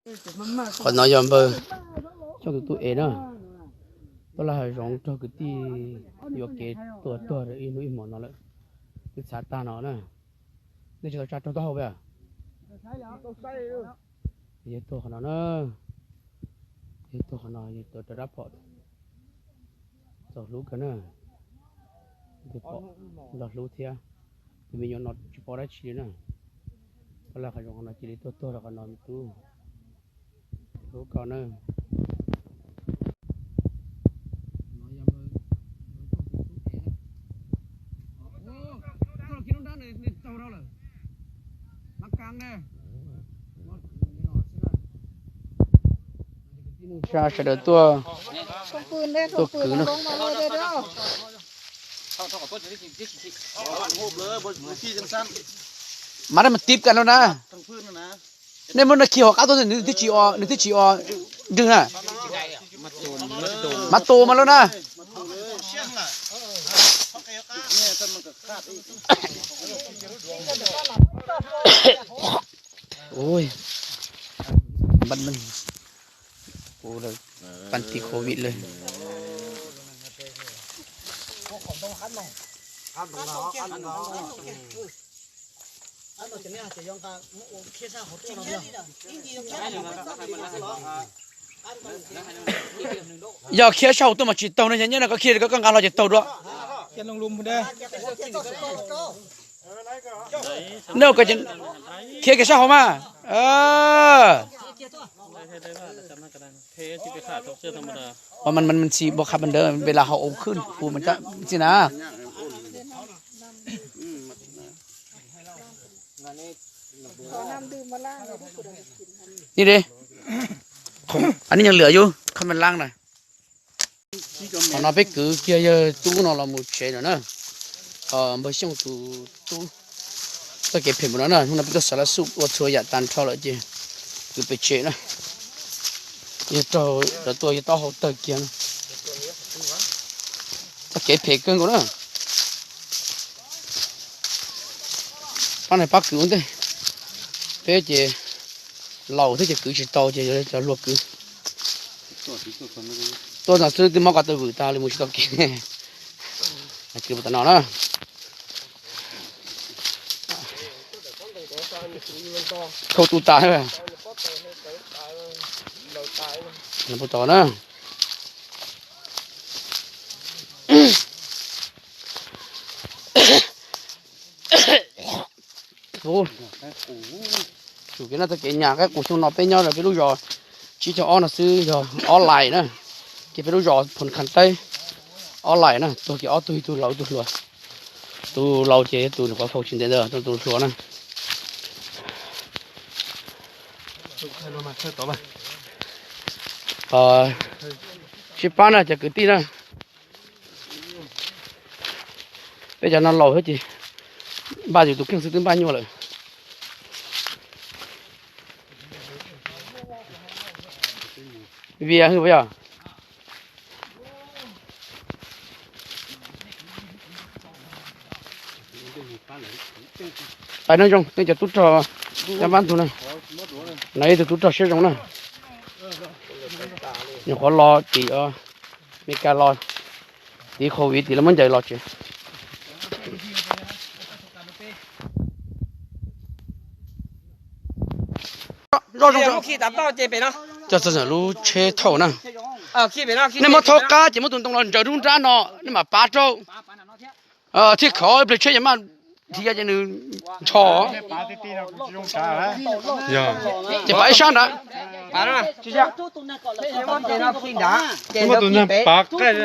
Qhov no yog npawg Xyooj tus tub ev na. Tuaj laj hav zoov raug kwv tij yuam kev tua tuag rau ib hnub ib hmo no lawm. Twb txhav tag no na. Nej tsis tau tsa raug taub hau peb? Yog tuag qhov no na. Yog tuag qhov no, yog tuag rau rab phom. Txaus hlub kawg na. Tus pom nrog hlub thiab. Tus me nyuam no tsis paub dab tsi li na. Tuaj laj hav zoov qhov no cia li tuaj tuag rau qhov no me tub. Hlub koj na. Sawv daws tuaj, tuaj kwv no. Mas dab mas tib kas no na. Nej muab no khi hauv qab tuaj, nws twb tsis, nws twb tsis o nrwg na. Mas tus mas lawm na. Ui, bắt mình, ui, là pan ti covid lawm. Yog khiav sab hauv tuaj mas tsis taug ne, yog nyob no koj khiav koj nqa hlo ces taug dua. Khiav kiag sab hauv mas. Ua mas mas tsis npaum qhov ban ntawd, npe las hauv khwb pu mas tsis na. Ni de, ani nyob lwm yus comment laj na. Qhov no peb kwv kiag yawg tub no los mus tsev no na. Npawg Xyooj tus tub. Txoj kev phem npaum no na, hnub no peb tuaj xav laj xuj ua txhua yam tag nrho lawm ces kwv pem tsev na. Yog raug cov tuaj yog taub hau tawg kiag na. Txoj kev phem kawg nkaus na. Pab no pab kwv ua ntej, peb ces laus thiab ces kwv tsis tau ces cov hluas kwv. Tuaj no xwb twb mob ko taw vwm tag li mus tsis tau kev. Kwv mus tom no na. Khau tu tas. Mus tom na. Tsum kev no txoj kev nyas qaib qus xyoo no peb nyob rau peb lub zos tsib caug ob no xwb yog ob lais na. Ces peb lub zos Phoos Khas Taib ob lais na, tuag kiag ob tug, ib tug laus ib tug hluas. Tus laus ces yog tus nyuam qhuav faus tsis ntev ntawd, tus hluas na. Sib pab na cov kwv tij na. Peb cov no laus thiab ces npaj yus tus kheej xwb twb npaj nyuaj lawm. Vias hwj puas yog? Pais no zoo, nej cov tub rog nyob pab ntug na. No ib tug tub rog siab zoo na. Nyuam qhuav los tim Amelikas los, tim COVID tim lawv muab ncaws los tsev. Coj txog ntawm lub tsheb thauj na. Nej muab thaub qab ces muab tus ntoo los ntsaws rub nrab no, nej mam pav rau. Thiaj khov ib pliag tsheb ces maj dhia ces nws ncho. Ces pav ib sab nrad. Muab tus neeg pav qaij.